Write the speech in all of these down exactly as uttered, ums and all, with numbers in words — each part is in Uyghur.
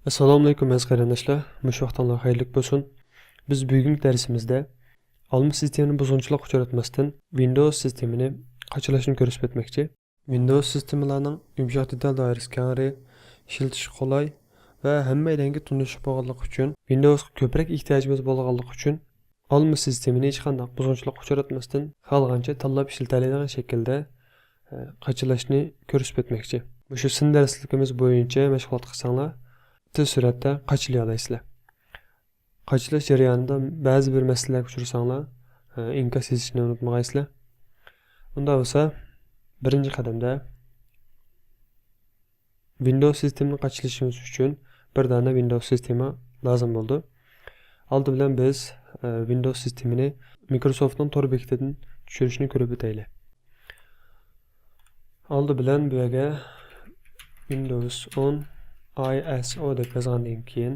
ئەسسالامۇئەلەيكۇم ئەزىز قېرىنداشلار، مۇشۇ ۋاقتىڭلار خەيرلىك بولسۇن. بىز بۈگۈنكى دەرسىمىزدە ئالما سىستېمىنى بۇزغۇنچىلىققا ئۇچراتماستىن ۋىندوۋس سىستېمىنى قاچىلاشنى كۆرسىتىپ ئۆتمەكچى. ۋىندوۋس سىستېمىلارنىڭ يۇمشاق دېتال دائىرىسى كەڭرى، ئىشلىتىشكە قولاي ۋە ھەممەيلەنگە تونۇشلۇق بولغانلىقى ئۈچۈن، ۋىندوۋسقا كۆپرەك ئېھتىياجىمىز بولغانلىقى ئۈچۈن، ئالما سىستېمىنى ھېچقانداق بۇزغۇنچىلىققا ئۇچراتماستىن، خالىغانچە تاللاپ ئىشلىتەلەيدىغان شەكىلدە، ئە، قاچىلاشنى كۆرسىتىپ ئۆتمەكچى. مۇشۇ سىن دەرسلىكىمىز بويىچە مەشغۇلات قىلساڭلار، تېز سۈرئەتتە قاچىلىيالايسىلەر. قاچىلاش جەريانىدا بەزى بىر مەسىلىلەرگە ئۇچرىساڭلار، ئە، ئىنكاس يېزىشنى ئۇنتۇمىغايسىلەر. ئۇنداق بولسا، بىرىنچى قەدەمدە ۋىندوۋس سىستېمىنى قاچىلىشىمىز ئۈچۈن بىر دانە ۋىندوۋس سىستېما لازىم بولىدۇ. ئالدى بىلەن بىز، ئە، ۋىندوۋس سىستېمىنى مىكروسوفتنىڭ تور بېكىتىدىن چۈشۈرۈشنى كۆرۈپ ئۆتەيلى. ئالدى بىلەن بۇ يەرگە ۋىندوۋس ئون ئاي ئېس ئو دەپ يازغاندىن كېيىن،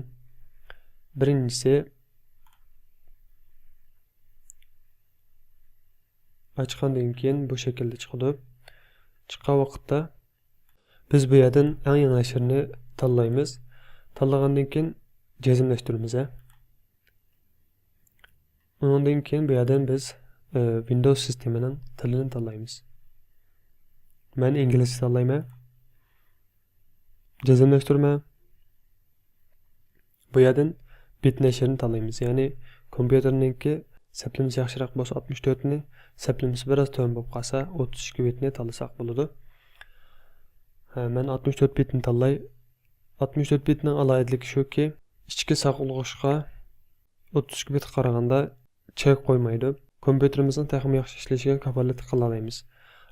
بىرىنچىسى ئاچقاندىن كېيىن بۇ شەكىلدە چىقىدۇ. چىققان ۋاقىتتا بىز بۇ يەردىن ئەڭ يېڭى نەشرنى تاللايمىز. تاللىغاندىن كېيىن جەزملەشتۈرىمىز، ھە. ئۇنىڭدىن كېيىن بۇ يەردىن بىز، ئە، ۋىندوۋس سىستېمىنىڭ تىلىنى تاللايمىز. مەن ئىنگلىزچە تاللايمەن. جەزملەشتۈرمە. بۇ يەردىن بىت نەشرىنى تاللايمىز. يەنى كومپيۇتېرنىڭكى سەپلىمىسى ياخشىراق بولسا ئاتمىش تۆتنى، سەپلىمىسى بىراز تۆۋەن بولۇپ قالسا ئوتتۇز ئىككى بىتنى تاللىساق بولىدۇ. ھە، مەن ئاتمىش تۆت بىتنى تاللاي. ئاتمىش تۆت بىتنىڭ ئالاھىدىلىكى شۇكى، ئىچكى ساقلىغۇچقا ئوتتۇز ئىككى بىتقا قارىغاندا چەك قويمايدۇ. كومپيۇتېرىمىزنىڭ تېخىمۇ ياخشى ئىشلىشىگە كاپالەتلىك قىلالايمىز.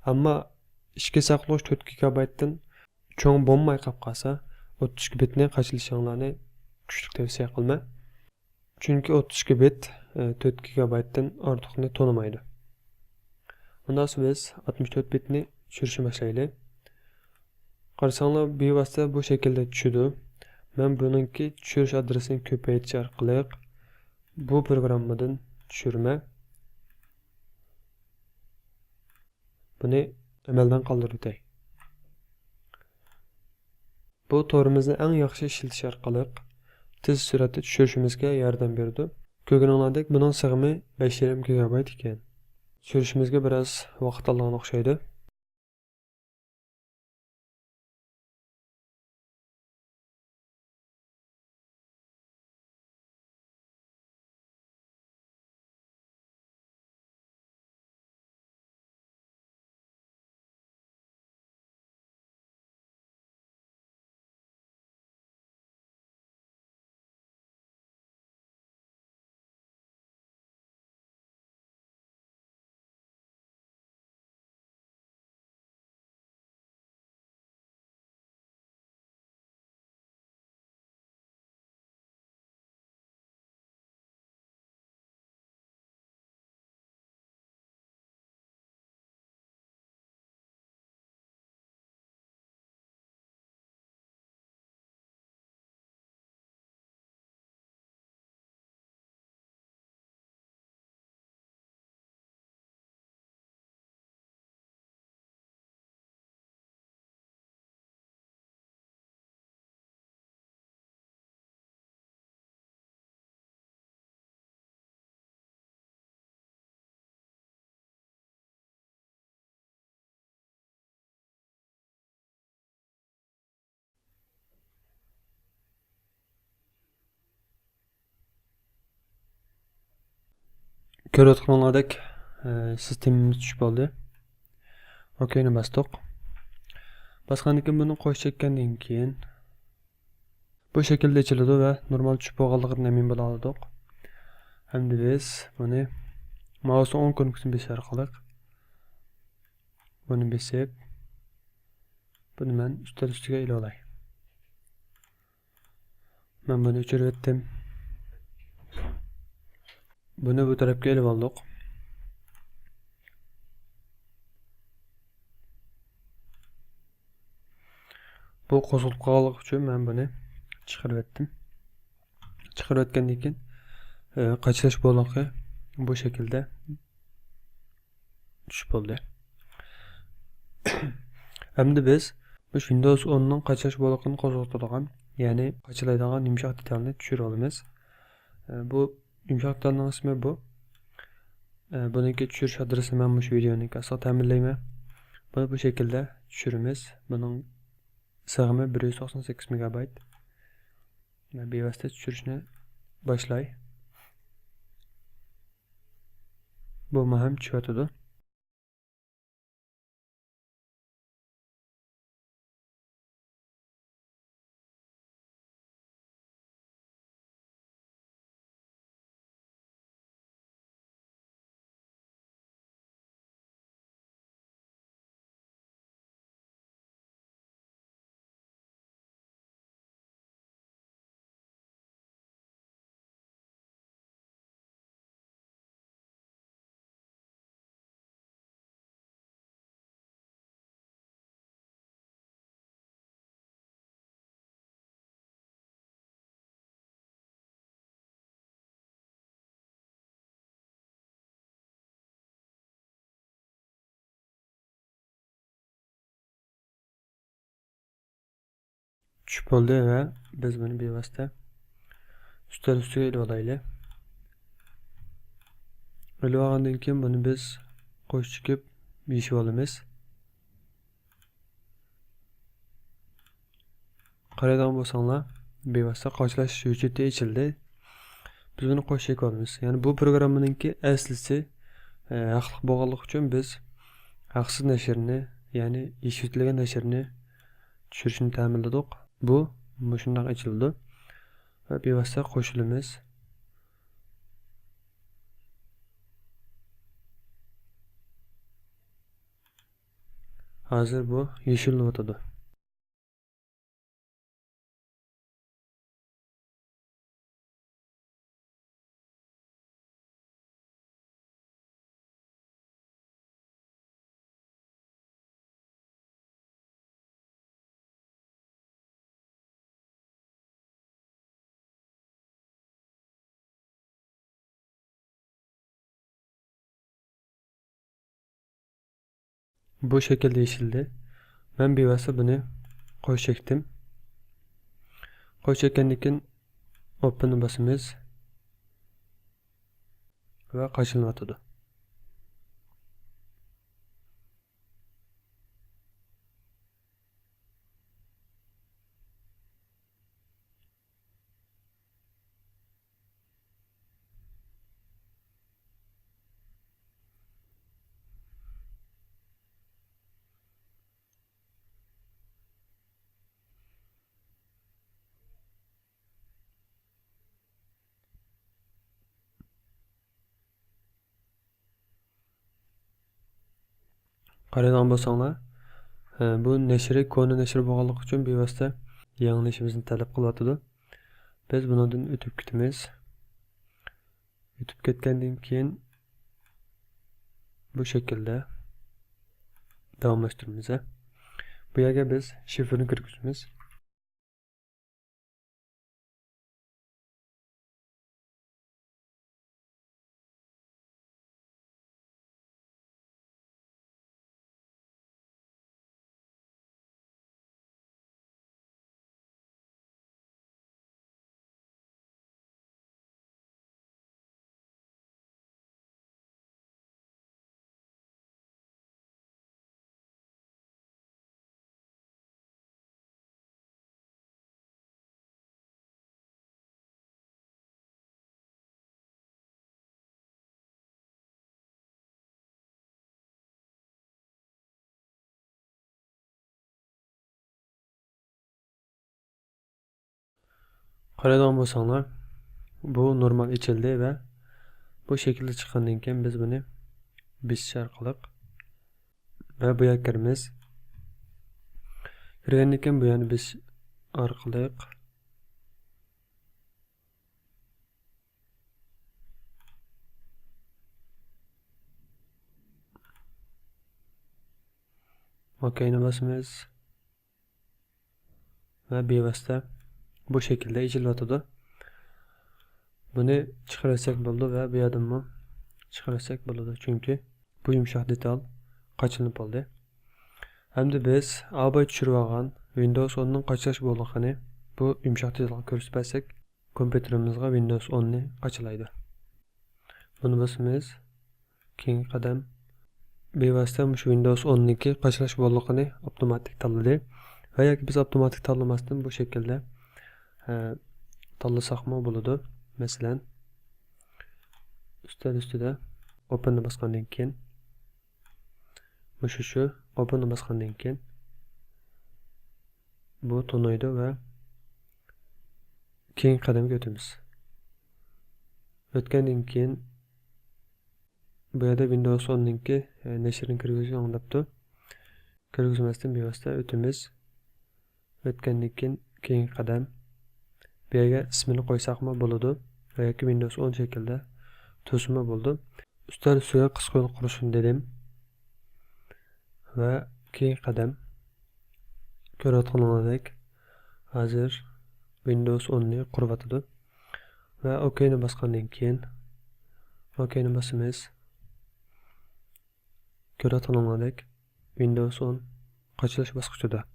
ئەمما ئىچكى ساقلىغۇچ تۆت گىگابايتتىن چوڭ بولماي قاپ قالسا، ئوتتۇز ئىككى بىتنى قاچىلىشىڭلارنى كۈچلۈك تەۋسىيە قىلىمەن. چۈنكى ئوتتۇز ئىككى بىت، ئە، تۆت گىگابايتتىن ئارتۇقنى تونۇمايدۇ. ئۇنداق بولسا بىز ئاتمىش تۆت بىتنى چۈشۈرۈشنى باشلايلى. قارىساڭلار، بىۋاسىتە بۇ شەكىلدە چۈشىدۇ. مەن بۇنىڭكى چۈشۈرۈش ئادرېسىنى كۆپەيتىش ئارقىلىق بۇ پروگراممىدىن چۈشۈرىمەن. بۇنى ئەمەلدىن قالدۇرۇۋېتەي. بۇ تورىمىزنى ئەڭ ياخشى ئىشلىتىش ئارقىلىق تېز سۈرئەتتە چۈشۈرۈشىمىزگە ياردەم بېرىدۇ. كۆرگىنىڭلاردەك بۇنىڭ سىغىمى بەش يېرىم گىگابايت ئىكەن. چۈشۈرۈشىمىزگە بىراز ۋاقىت ئالىدىغان ئوخشايدۇ. كۆرۈۋاتقىنىڭلاردەك، ئە، سىستېمىمىز چۈشۈپ بولدى. ئوكەينى باستۇق. باسقاندىن كېيىن بۇنى قوش چەككەندىن كېيىن بۇ شەكىلدە ئېچىلىدۇ ۋە نورمال چۈشۈپ بولغانلىقىدىن ئەمىن بولالىدۇق. ئەمدى بىز بۇنى مائۇسنىڭ ئوڭ كۇنۇپكىسىنى بېسىش ئارقىلىق بۇنى بېسىپ، بۇنى مەن ئۈستەل ئۈستىگە ئېلىۋالاي. مەن بۇنى ئۆچۈرۈۋەتتىم. بۇنى بۇ تەرەپكە ئېلىۋالدۇق. بۇ قوزغىلىپ قالغانلىقى ئۈچۈن مەن بۇنى چىقىرىۋەتتىم. چىقىرىۋەتكەندىن كېيىن، ئە، قاچىلاش بولىقى بۇ شەكىلدە چۈشۈپ بولدى. ئەمدى بىز مۇشۇ ۋىندوۋس ئوننىڭ قاچىلاش بولىقىنى قوزغىتىدىغان يەنى قاچىلايدىغان يۇمشاق دېتالنى چۈشۈرۈۋالىمىز. ئە، بۇ يۇمشاق دېتالنىڭ ئىسمى بۇ. ئە، بۇنىڭكى چۈشۈرۈش ئادرېسىنى مەن مۇشۇ ۋىدېونىڭ ئاستىغا تەمىنلەيمەن. بۇنى بۇ شەكىلدە چۈشۈرىمىز. بۇنىڭ سىغىمى بىر يۈز توقسان سەككىز مېگابايت. مەن بىۋاسىتە چۈشۈرۈشنى باشلاي. بۇمۇ ھەم چۈشۈۋاتىدۇ. چۈشۈپ بولدى ۋە بىز بۇنى بىۋاسىتە ئۈستەل ئۈستىگە ئېلىۋالايلى. ئېلىۋالغاندىن كېيىن بۇنى بىز قوش چېكىپ يېشىۋالىمىز. قارايدىغان بولساڭلار، بىۋاسىتە قاچىلاش ھۆججىتى ئېچىلدى. بىز بۇنى قوش چېكىۋالىمىز. يەنى بۇ پروگراممىنىڭكى ئەسلىسى، ئە، ھەقلىق بولغانلىقى ئۈچۈن بىز ھەقسىز نەشرنى، يەنى يېشىۋېتىلگەن نەشرنى چۈشۈرۈشنى تەمىنلىدۇق. بۇ مۇشۇنداق ئېچىلىدۇ ۋە بىۋاسىتە قوشۇلىمىز. ھازىر بۇ يېشىللىۋاتىدۇ. بۇ شەكىلدە يېشىلدى. مەن بىۋاسىتە بۇنى قوش چەكتىم. قوش چەككەندىن كېيىن ئوپېننى باسىمىز ۋە قاچىلىنىۋاتىدۇ. قارايدىغان بولساڭلار، ئە، بۇ نەشرى كونا نەشرى بولغانلىقى ئۈچۈن بىۋاسىتە يېڭىلىنىشىمىزنى تەلەپ قىلىۋاتىدۇ. بىز بۇنىڭدىن ئۆتۈپ كېتىمىز. ئۆتۈپ كەتكەندىن كېيىن بۇ شەكىلدە داۋاملاشتۇرىمىز. بۇ يەرگە بىز شىفىرنى كىرگۈزىمىز. قارايدىغان بولساڭلار، بۇ نورمال ئېچىلدى ۋە بۇ شەكىلدە چىققاندىن كېيىن بىز بۇنى بېسىش ئارقىلىق ۋە بۇ يەرگە كىرىمىز. كىرگەندىن كېيىن بۇ يەرنى بېسىش ئارقىلىق ئوكەينى باسىمىز. ۋە بىۋاسىتە بۇ شەكىلدە ئېچىلىۋاتىدۇ. بۇنى چىقىرىۋەتسەك بولىدۇ ۋە بۇ يەردىنمۇ چىقىرىۋەتسەك بولىدۇ، چۈنكى بۇ يۇمشاق دېتال قاچىلىنىپ بولدى. ئەمدى بىز ئاباي چۈشۈرۈۋالغان ۋىندوۋس ئوننىڭ قاچىلاش بولىقىنى بۇ يۇمشاق دېتالغا كۆرسىتىپ بەرسەك، كومپيۇتېرىمىزغا ۋىندوۋس ئوننى قاچىلايدۇ. بۇنى باسىمىز. كېيىنكى قەدەم، بىۋاسىتە مۇشۇ ۋىندوۋس ئوننىڭكى قاچىلاش بولىقىنى ئاپتوماتىك تاللىدى. ۋە ياكى بىز ئاپتوماتىك تاللىماستىن بۇ شەكىلدە، ئە، تاللىساقمۇ بولىدۇ. مەسىلەن، ئۈستەل ئۈستىدە ئوپېننى باسقاندىن كېيىن، مۇشۇ شۇ ئوپېننى باسقاندىن كېيىن، بۇ تونۇيدۇ ۋە كېيىنكى قەدەمگە ئۆتىمىز. ئۆتكەندىن كېيىن، بۇ يەردە ۋىندوۋس ئوننىڭكى، ئە، نەشرىنى كىرگۈزۈڭ دەپتۇ. كىرگۈزمەستىن بىۋاسىتە ئۆتىمىز. ئۆتكەندىن كېيىن، كېيىنكى قەدەم. بۇ يەرگە ئىسمىنى قويساقمۇ بولىدۇ ۋە ياكى ۋىندوۋس ئون شەكلىدە تۇرسىمۇ بولىدۇ. ئۈستەل ئۈستىگە قىسقا يول قۇرۇشنى دېدىم. ۋە كېيىنكى قەدەم. كۆرۈۋاتقىنىڭلاردەك، ھازىر ۋىندوۋس ئوننى قۇرۇۋاتىدۇ. ۋە ئوكەينى باسقاندىن كېيىن، ئوكەينى باسىمىز. كۆرۈۋاتقىنىڭلاردەك، ۋىندوۋس ئون قاچىلاش باسقۇچىدا.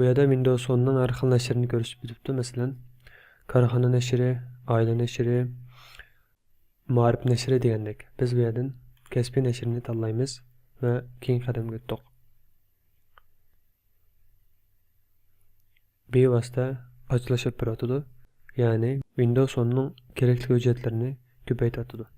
بۇ يەردە ۋىندوۋس ئوننىڭ ھەر خىل نەشرىنى كۆرسىتىپ ئۆتۈپتۇ. مەسىلەن، كارخانا نەشرى، ئائىلە نەشرى، مائارىپ نەشرى دېگەندەك. بىز بۇ يەردىن كەسپىي نەشرىنى تاللايمىز ۋە كېيىنكى قەدەمگە ئۆتتۇق. بىۋاسىتە قاچىلاش ئېلىپ بېرىۋاتىدۇ، يەنى ۋىندوۋس ئوننىڭ كېرەكلىك ھۆججەتلىرىنى كۆپەيتىۋاتىدۇ.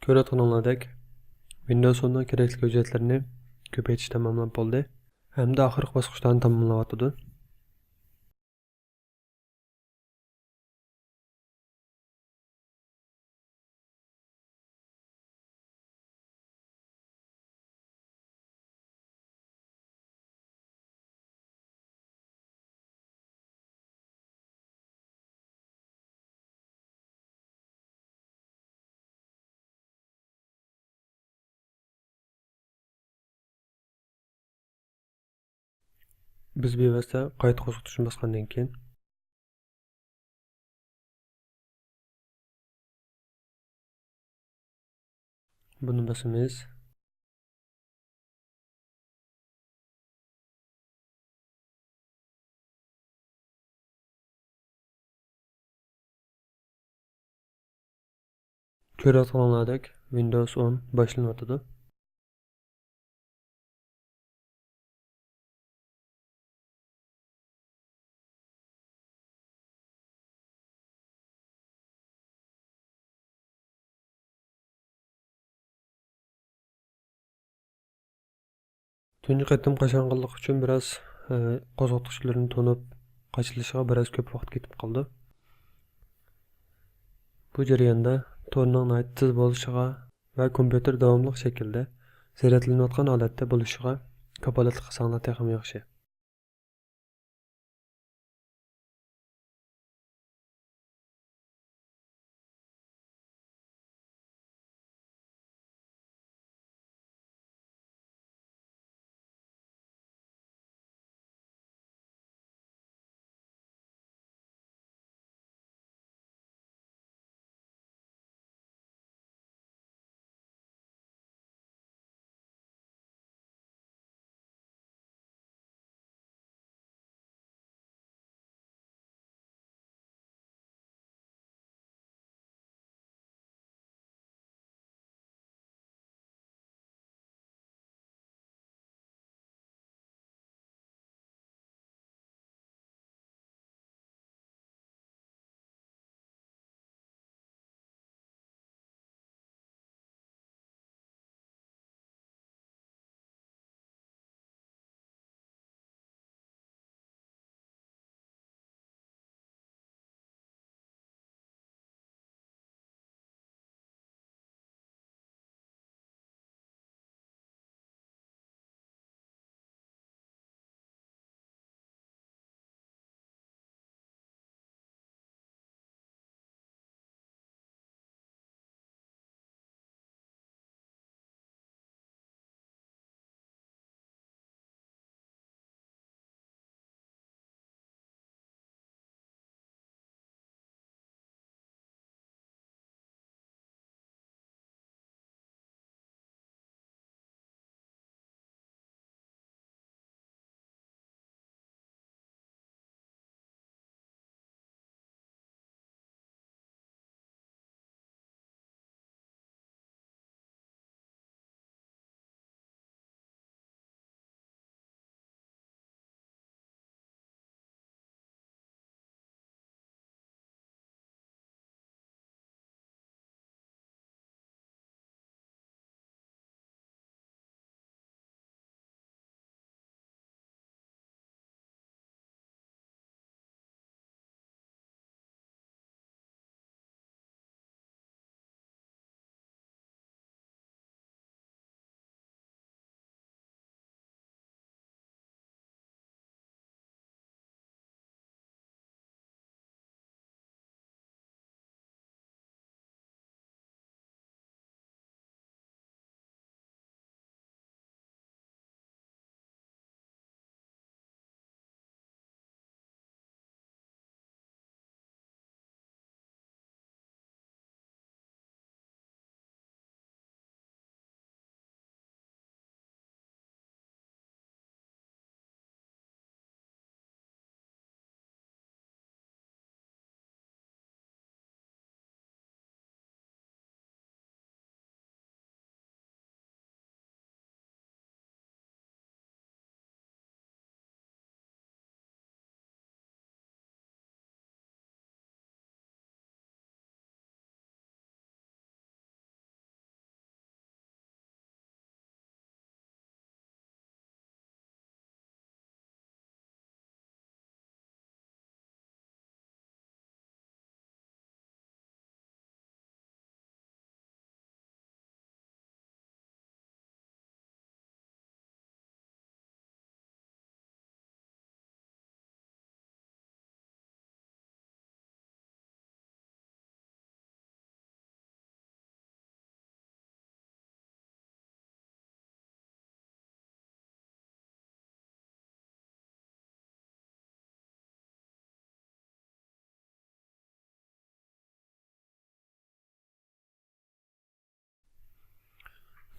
كۆرۈۋاتقىنىڭلاردەك، ۋىندوۋس ئوننىڭ كېرەكلىك ھۆججەتلىرىنى كۆپەيتىش تاماملانىپ بولدى ھەمدە ئاخىرقى باسقۇچلارنى تاماملاۋاتىدۇ. بىز بىۋاسىتە قايتا قوزغىتىشنى باسقاندىن كېيىن، بۇنى باسىمىز. كۆرۈۋاتقىنىڭلاردەك، ۋىندوۋس ئون باشلىنىۋاتىدۇ. تۇنجى قېتىم قاچانغانلىقى ئۈچۈن بىراز، ئە، قوزغاتقۇچلىرىنى تونۇپ قاچىلىشىغا بىراز كۆپ ۋاقىت كېتىپ قالىدۇ. بۇ جەرياندا تورنىڭ ناھايىتى تېز بولۇشىغا ۋە كومپيۇتېر داۋاملىق شەكىلدە زەرەتلىنىۋاتقان ھالەتتە بولۇشىغا كاپالەتلىك قىلساڭلار تېخىمۇ ياخشى.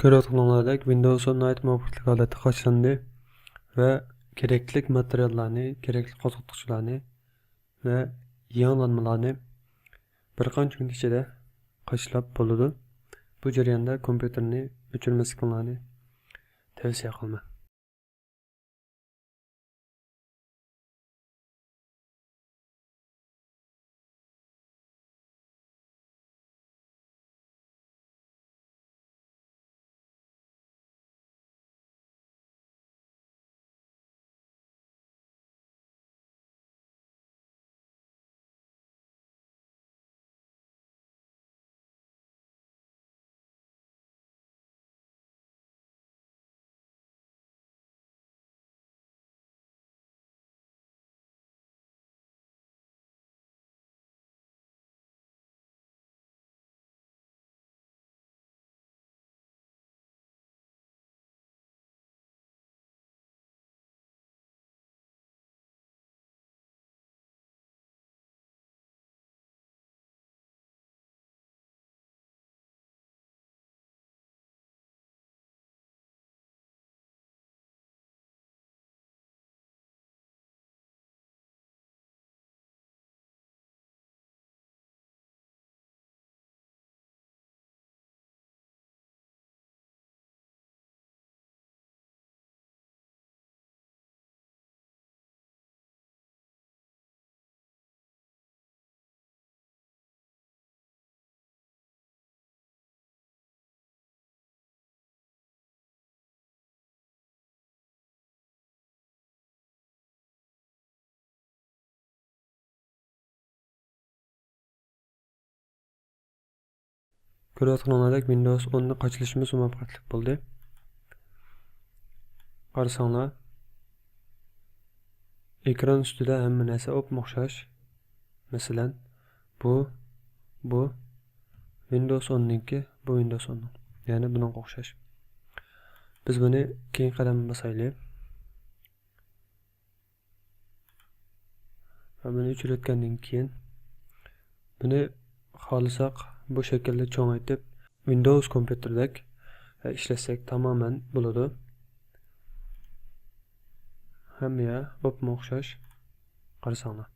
كۆرۈۋاتقىنىڭلاردەك، ۋىندوۋس ئون ناھايىتى مۇۋەپپەقىيەتلىك ھالەتتە قاچىلاندى ۋە كېرەكلىك ماتېرىياللارنى، كېرەكلىك قوزغاتقۇچلارنى ۋە يېڭىلانمىلارنى بىر قانچە كۈن ئىچىدە قاچىلاپ بولىدۇ. بۇ جەرياندا كومپيۇتېرنى ئۆچۈرمەسلىكىڭلارنى تەۋسىيە قىلىمەن. كۆرۈۋاتقىنىڭلاردەك ۋىندوۋس ئوننى قاچىلىشىمىز مۇۋەپپەقىيەتلىك بولدى. قارىساڭلار، ئېكران ئۈستىدە ھەممە نەرسە ئوپمۇ ئوخشاش. مەسىلەن، بۇ، بۇ ۋىندوۋس ئوننىڭكى، بۇ ۋىندوۋس ئوننىڭ. يەنى بۇنىڭغا ئوخشاش. بىز بۇنى كېيىنكى قەدەمگە باسايلى. ۋە بۇنى ئۆچۈرۈۋەتكەندىن كېيىن، بۇنى خالىساق، بۇ شەكىلدە چوڭايتىپ، ۋىندوۋس كومپيۇتېردەك ئىشلەتسەك تامامەن بولىدۇ. ھەممە يەر ئوپمۇ ئوخشاش. قارىساڭلار.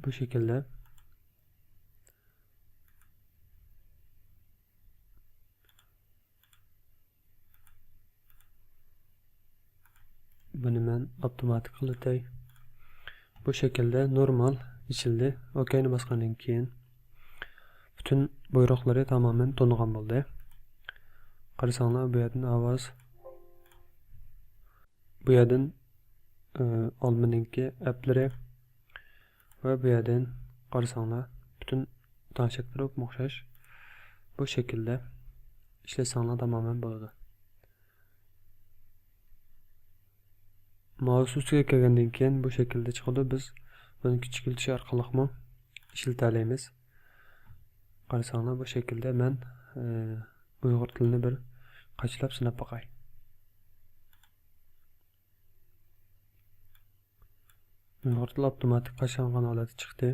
بۇ شەكىلدە. بۇنى مەن ئاپتوماتىك قىلىۋېتەي. بۇ شەكىلدە نورمال ئېچىلدى. ئوكەينى باسقاندىن كېيىن پۈتۈن بۇيرۇقلىرى تامامەن تونۇغان بولدى. قارىساڭلار، بۇ يەردىن ئاۋاز، بۇ يەردىن، ئى، ئالمىنىڭكى ئەپلىرى ۋە بۇ يەردىن قارىساڭلار، پۈتۈن تەڭشەكلىرى ئوپمۇ ئوخشاش. بۇ شەكىلدە ئىشلەتسەڭلار تامامەن بولىدۇ. مائۇس ئۈستىگە كەلگەندىن كېيىن بۇ شەكىلدە چىقىدۇ. بىز بۇنى كىچىكلىتىش ئارقىلىقمۇ ئىشلىتەلەيمىز. قارىساڭلار، بۇ شەكىلدە مەن، ئى، ئۇيغۇر تىلىنى بىر قاچىلاپ سىناپ باقاي. ئۇيغۇر تىلى ئاپتوماتىك قاچىلانغان ھالەتتە چىقتى.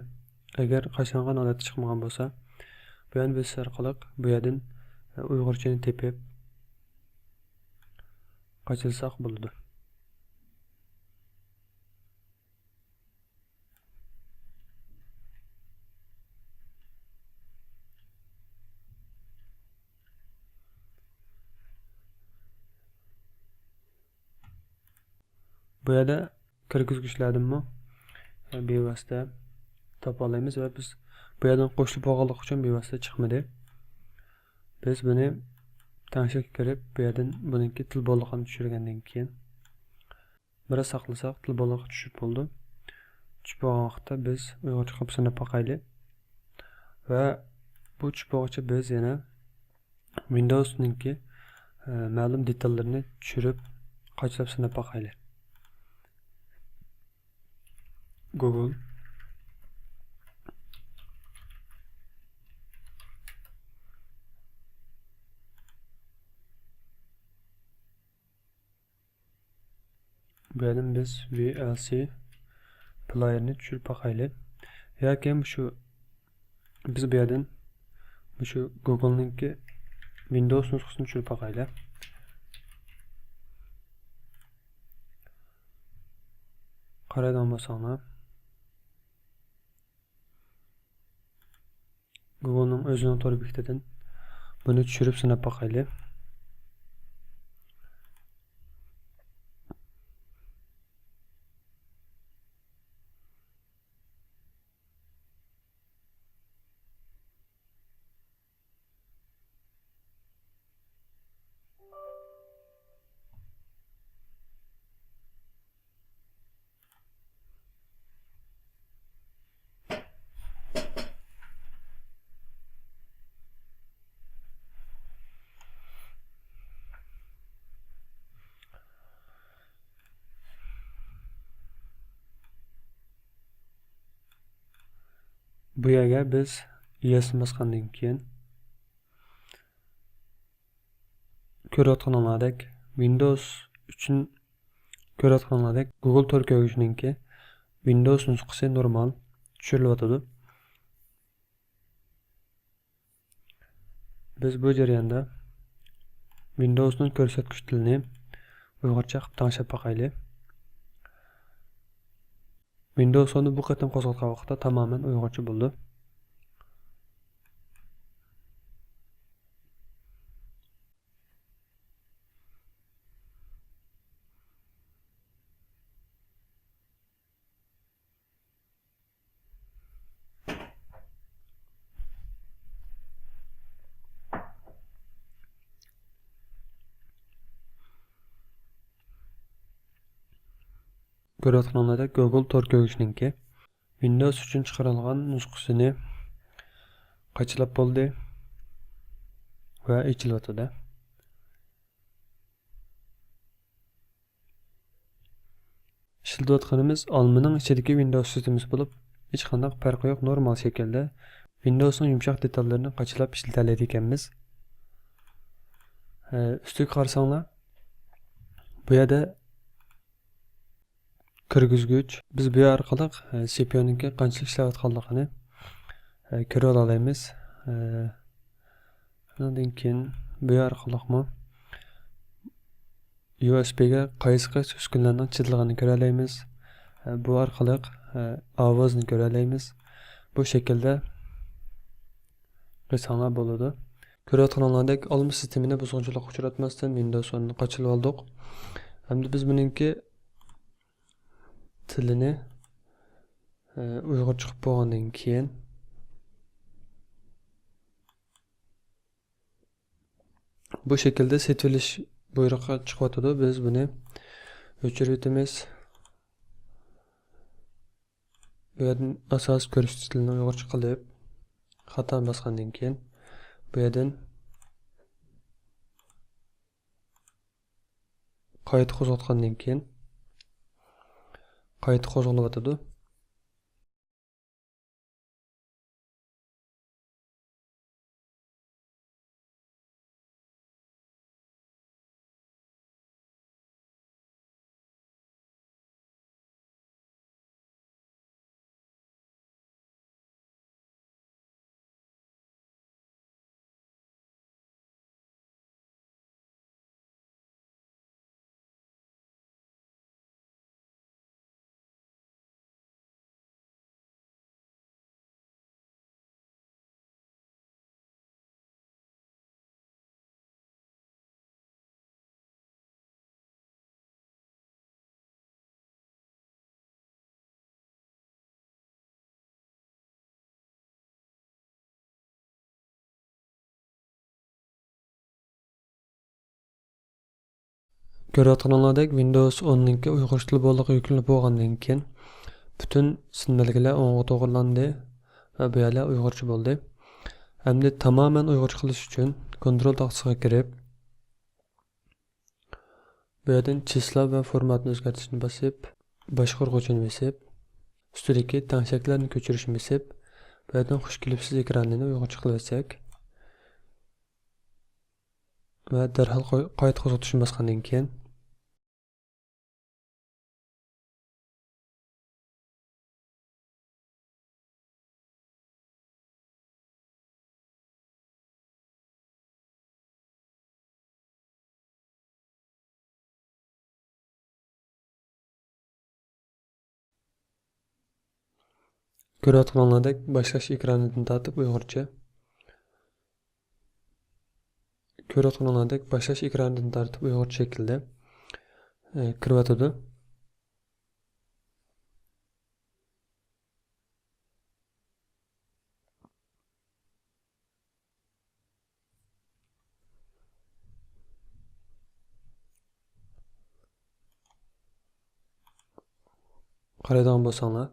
ئەگەر قاچىلانغان ھالەتتە چىقمىغان بولسا، بۇ يەرنى بېسىش ئارقىلىق بۇ يەردىن، ئە، ئۇيغۇرچىنى تېپىپ قاچىلىساق بولىدۇ. بۇ يەردە كىرگۈزگۈچلەردىنمۇ بىۋاسىتە تاپالايمىز ۋە بىز بۇ يەردىن قوشۇلۇپ بولغانلىقى ئۈچۈن بىۋاسىتە چىقمىدى. بىز بۇنى تەڭشەككە كىرىپ، بۇ يەردىن بۇنىڭكى تىل بولىقىنى چۈشۈرگەندىن كېيىن، بىراز ساقلىساق، تىل بولىقى چۈشۈپ بولىدۇ. چۈشۈپ بولغان ۋاقىتتا بىز ئۇيغۇرچە قىلىپ سىناپ باقايلى. ۋە بۇ چۈشۈپ بولغۇچە بىز يەنە ۋىندوۋسنىڭكى، ئە، مەلۇم دېتاللىرىنى چۈشۈرۈپ، قاچىلاپ سىناپ باقايلى. گوگل. بۇ يەردىن بىز ۋي ئېل سى پلايېرنى چۈشۈرۈپ باقايلى. ياكى مۇشۇ، بىز بۇ يەردىن مۇشۇ گوگلنىڭكى ۋىندوۋس نۇسخىسىنى چۈشۈرۈپ باقايلى. قارايدىغان بولساڭلار، گوگلنىڭ ئۆزىنىڭ تور بېكىتىدىن بۇنى چۈشۈرۈپ سىناپ باقايلى. بۇ يەرگە بىز يېسنى باسقاندىن كېيىن، كۆرۈۋاتقىنىڭلاردەك، ۋىندوۋس ئۈچۈن كۆرۈۋاتقىنىڭلاردەك، گوگل تور كۆرگۈچىنىڭكى ۋىندوۋس نۇسخىسى نورمال چۈشۈرۈلۈۋاتىدۇ. بىز بۇ جەرياندا ۋىندوۋسنىڭ كۆرسەتكۈچ تىلىنى ئۇيغۇرچە قىلىپ تەڭشەپ باقايلى. ۋىندوۋس ئوننى بۇ قېتىم قوزغاتقان ۋاقىتتا تامامەن ئۇيغۇرچە بولىدۇ. كۆرۈۋاتقىنىڭلاردەك، گوگل تور كۆرگۈچىنىڭكى ۋىندوۋس ئۈچۈن چىقىرىلغان نۇسخىسىنى قاچىلاپ بولدى ۋە ئېچىلىۋاتىدۇ. ئىشلىتىۋاتقىنىمىز ئالمىنىڭ ئىچىدىكى ۋىندوۋس سىستېمىسى بولۇپ، ھېچقانداق پەرقى يوق، نورمال شەكىلدە ۋىندوۋسنىڭ يۇمشاق دېتاللىرىنى قاچىلاپ ئىشلىتەلەيدىكەنمىز. ئە، ئۈستىگە قارىساڭلار، بۇ يەردە كىرگۈزگۈچ. بىز بۇ ئارقىلىق، ئە، سى پى يۇنىڭكى قانچىلىك ئىشلەۋاتقانلىقىنى، ئە، كۆرۈۋالالايمىز. ئە، شۇنىڭدىن كېيىن بۇ ئارقىلىقمۇ يۇ ئېس بىگە قايسى قايسى ئۈسكۈنىلەرنىڭ چىدىلغىنىنى كۆرەلەيمىز. ئە، بۇ ئارقىلىق، ئە، ئاۋازنى كۆرەلەيمىز. بۇ شەكىلدە قىلساڭلار بولىدۇ. كۆرۈۋاتقىنىڭلاردەك ئالما سىستېمىنى بۇزغۇنچىلىققا ئۇچراتماستىن ۋىندوۋس ئوننى قاچىلىۋالدۇق. ئەمدى بىز بۇنىڭكى تىلىنى، ئە، ئۇيغۇرچە قىلىپ بولغاندىن كېيىن، بۇ شەكىلدە سېتىۋېلىش بۇيرۇقى چىقىۋاتىدۇ. بىز بۇنى ئۆچۈرۈۋېتىمىز. بۇ يەردىن ئاساسىي كۆرسىتىش تىلىنى ئۇيغۇرچە قىلىپ، خاتا باسقاندىن كېيىن، بۇ يەردىن قايتا قوزغاتقاندىن كېيىن، قايتا قوزغىلىۋاتىدۇ. كۆرۈۋاتقىنىڭلاردەك ۋىندوۋس ئوننىڭكى ئۇيغۇرچە تىل بولدۇقى يۈكلىنىپ بولغاندىن كېيىن، پۈتۈن سىن بەلگىلەر ئوڭغا توغرىلاندى ۋە بۇ يەرلەر ئۇيغۇرچە بولدى. ئەمدى تامامەن ئۇيغۇرچە قىلىش ئۈچۈن كونترول تاختىسىغا كىرىپ، بۇ يەردىن چىسلا ۋە فورماتنى ئۆزگەرتىشنى بېسىپ، باشقۇرغۇچىنى بېسىپ، ئۈستىدىكى تەڭشەكلەرنى كۆچۈرۈشنى بېسىپ، بۇ يەردىن خۇش كېلىپسىز ئېكرانىنى ئۇيغۇرچە قىلىۋەتسەك ۋە دەرھال قوي-، قايتا قوزغىتىشنى باسقاندىن كېيىن، كۆرۈۋاتقىنىڭلاردەك باشلاش ئېكرانىدىن تارتىپ ئۇيغۇرچە. كۆرۈۋاتقىنىڭلاردەك باشلاش ئېكرانىدىن تارتىپ ئۇيغۇرچە شەكىلدە، ئە، كىرىۋاتىدۇ. قارايدىغان بولساڭلار،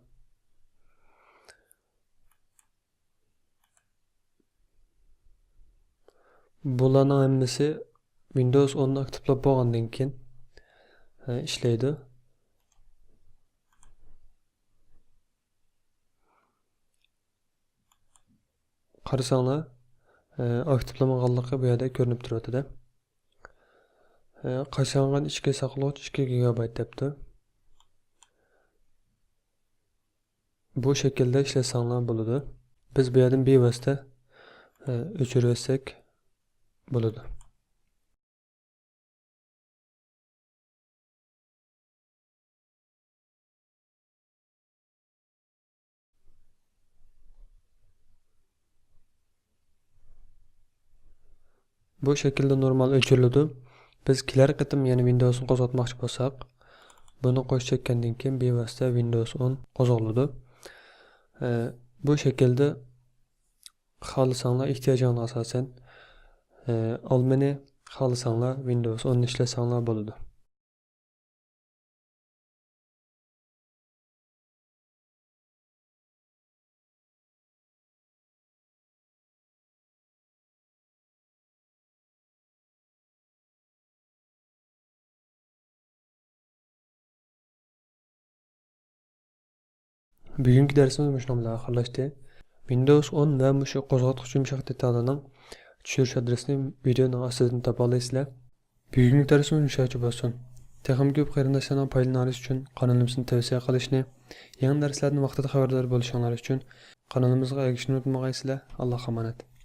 بۇلارنىڭ ھەممىسى ۋىندوۋس ئوننى ئاكتىپلاپ بولغاندىن كېيىن، ئە، ئىشلەيدۇ. قارىساڭلار، ئە، ئاكتىپلانمىغانلىقى بۇ يەردە كۆرۈنۈپ تۇرۇۋاتىدۇ. ئە، قاچىلانغان ئىچكى ساقلىغۇچ ئىككى گىگابايت دەپتۇ. بۇ شەكىلدە ئىشلەتسەڭلار بولىدۇ. بىز بۇ يەردىن بىۋاسىتە، ئە، ئۆچۈرۈۋەتسەك بولىدۇ. بۇ شەكىلدە نورمال ئۆچۈرۈلىدۇ. بىز كېلەر قېتىم يەنە ۋىندوۋسنى قوزغاتماقچى بولساق، بۇنى قوش چەككەندىن كېيىن بىۋاسىتە ۋىندوۋس ئون قوزغىلىدۇ. ئە، بۇ شەكىلدە خالىساڭلار ئېھتىياجىڭلارغا ئاساسەن، ئە، ئالمىنى، خالىساڭلار ۋىندوۋس ئوننى ئىشلەتسەڭلار بولىدۇ. بۈگۈنكى دەرسىمىز مۇشۇنىڭ بىلەن ئاخىرلاشتى. ۋىندوۋس ئون ۋە مۇشۇ قوزغاتقۇچ يۇمشاق دېتالىنىڭ چۈشۈرۈش ئادرېسىنى ۋىدېئونىڭ ئاستىدىن تاپالايسىلەر. بۈگۈنكى دەرسىمىز مۇشۇ يەرچە بولسۇن. تېخىمۇ كۆپ قېرىنداشلارنىڭ پايدىلىنىشى ئۈچۈن قانىلىمىزنى تەۋسىيە قىلىشنى، يېڭى دەرسلەردىن ۋاقتىدا خەۋەردار بولۇشۇڭلار ئۈچۈن قانىلىمىزغا ئەگىشىشنى ئۇنتۇمىغايسىلەر. ئاللاھقا ئامانەت.